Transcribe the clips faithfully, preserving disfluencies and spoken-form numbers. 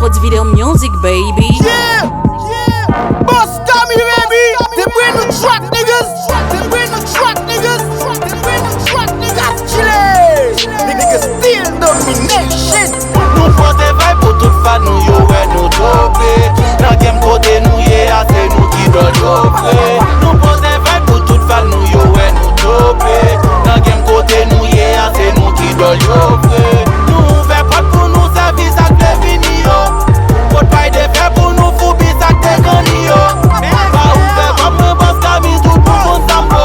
Old video music, baby. Yeah, yeah. Boss Tommy, baby. They bring the track, niggas. They bring the track, niggas. They bring the track, niggas. Chile. Niggas still domination. Nou pote vibe pou tout fan nou yo wè nou dope. Nan game kote nou ye a, se nou ki dòl yo vre. Nou pote vibe pou tout fan nou yo wè nou dope. Nan game kote nou ye a, se nou ki dòl yo vre. Nou ouvè pòt pou nou sèvi sa k vle vini yo. Pot pay de fè pou nou foubi sa k te kanni yo. Pa ouvè kòb mwen bòs kamiz tout moun konn sa m bo.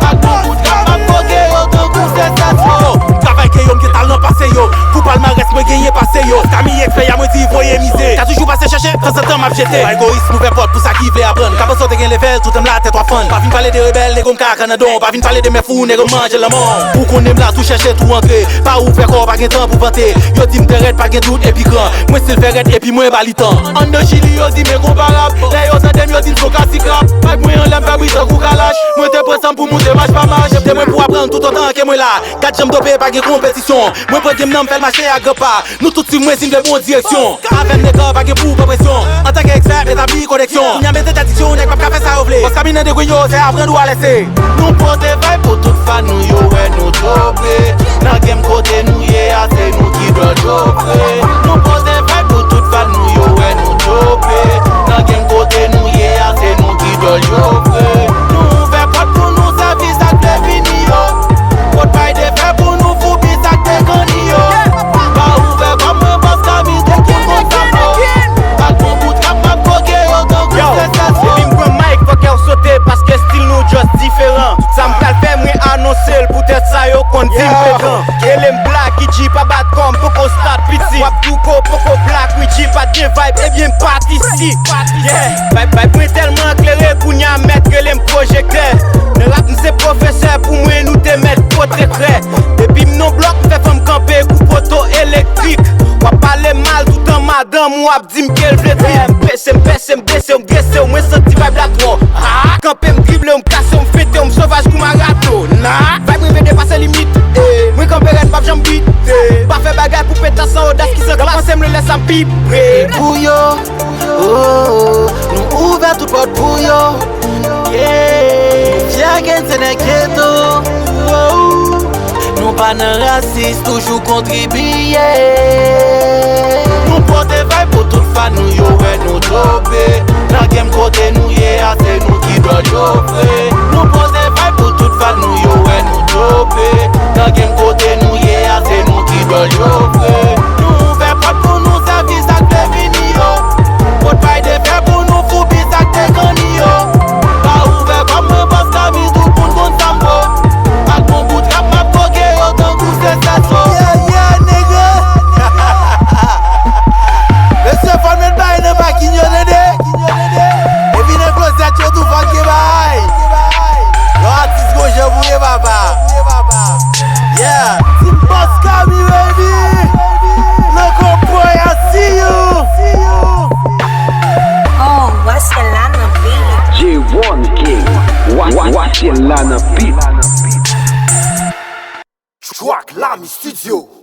Ak bon bout rap m ap koke yo tankou se sèso. Travay ke yo m gen talan pase yo. Pou palmarès mwen genyen pase yo. Kami ekspè a mwen di voye mize. Ka toujou pase chèche, tanzantan m ap jete. Pa egoyis, m ouvè pòt pou sa ki vle aprann. Ka panse w te gen level, toutan m la tèt w ap fann. Pa vin pale de rebèl, nego m ka kanadon. Pa vin pale de mè fou, nego m manje lanmò. Ou konnen m la tou chèche tou antre. Pa ouvè kò w, pa gen tan pou vante. Yo di m tè rèd, pa gen dout epi gran. Mwen still fè rèd epi mwen ba li tan. Anndan Chili yo di m enkonparab. Lè yo tande m yo di m se yon klasik rap. Vibe mwen anlè m fè bri tankou kalach. Mwen te pran san m pou moute mach pa mach. Te mwen pou aprann toutotan ke mwen la. Gad jan m dope pa gen konpetisyon. Mwen pran game nan m fè l mache a gran pa. Nou tout swiv mwen si n vle bon direksyon. Avè m nèg la pa gen pou pran presyon. Antanke ekspè m etabli koneksyon. Kounye a mete tèt sou nèg p ap ka fè sa yo vle. Bòs kami nan degrenyo se aprann ou alèse. Nou pote vibe pou tout fan nou yo wè nou dope. Nan game kote nou ye a se nou ki dòl yo vre. Nou pote vibe pou tout fan nou yo wè nou dope. Nan game kote nou ye a se nou ki dòl yo vre. Nou ouvè pòt pou nou sèvi sa k vle vini yo. Pot pay de fè pou nou foubi sa k te kanni yo. Pa ouvè kòb mwen bòs kamiz tout moun konn sa m bo. Ak bon bout rap m ap koke yo tankou se sèso. Depi m pran mic fò kè w sote paske stil nou just diferan. Sa m pral fè mwen anonse l poutèt sa yo konn di m pekan. Rele m Blacky G pa bat kò m poko start piti. W ap douko poko Blacky G pa t gen vibe ebyen m pa t isi. Yeah. Vibe, vibe mwen tèlman klere kounye a mèt rele m pwojektè. Nan rap m se pwofesè pou mwen nou te mèt pote krè. Depi m nan blòk m fè fanm kanpe kou poto elektrik. W ap pale mal toutan madanm ou ap di m ke l vle trip. M pese m pèse m bese w m grese w mwen santi vibe la twò. Ah, kanpe m drible w m kase w m fente w m sovaj kou Maradona. Vibe mwen vle depase limit. Eh, mwen kanpe rèd m p ap janm bite. Pa fè bagay pou peta san odas ki san klas. Panse m le lè sa m pi pre. Pou yo, oh, nou ouvè tout pòt pou yo. Yeah. Nou fyè ke n se nèg geto. Oh. Nou pa nan rasis, toujou kontribiye. Nou pote vibe pou tout fan nou yo wè nou dope. Nan game kote nou ye a, se nou ki dòl yo vre. Nou pote vibe pou tout fan nou yo wè nou dope. Nan game kote nou ye a, se nou ki dòl yo vre. Nou ouvè pòt pou nou sèvi sa k vle vini yo. Pot pay de fè pou nou foubi sa k te kanni yo. Pa ouvè kòb mwen bòs kamiz tout moun konn sa m bo. Ak bon bout rap m ap koke yo tankou se sèso. Yeah, yeah, nigga. Mesye, fò n met bagay nan makin yo, tande. Epi nan klozèt yo tou fò n gen bagay. Yon atis gon jan pou ye papa. Yeah. Team Boss Kami, baby. Loco boy, I see you. Oh, Wastella nan beat. J one King. Wa- Wa- Wastella nan beat. Track Lami Studio.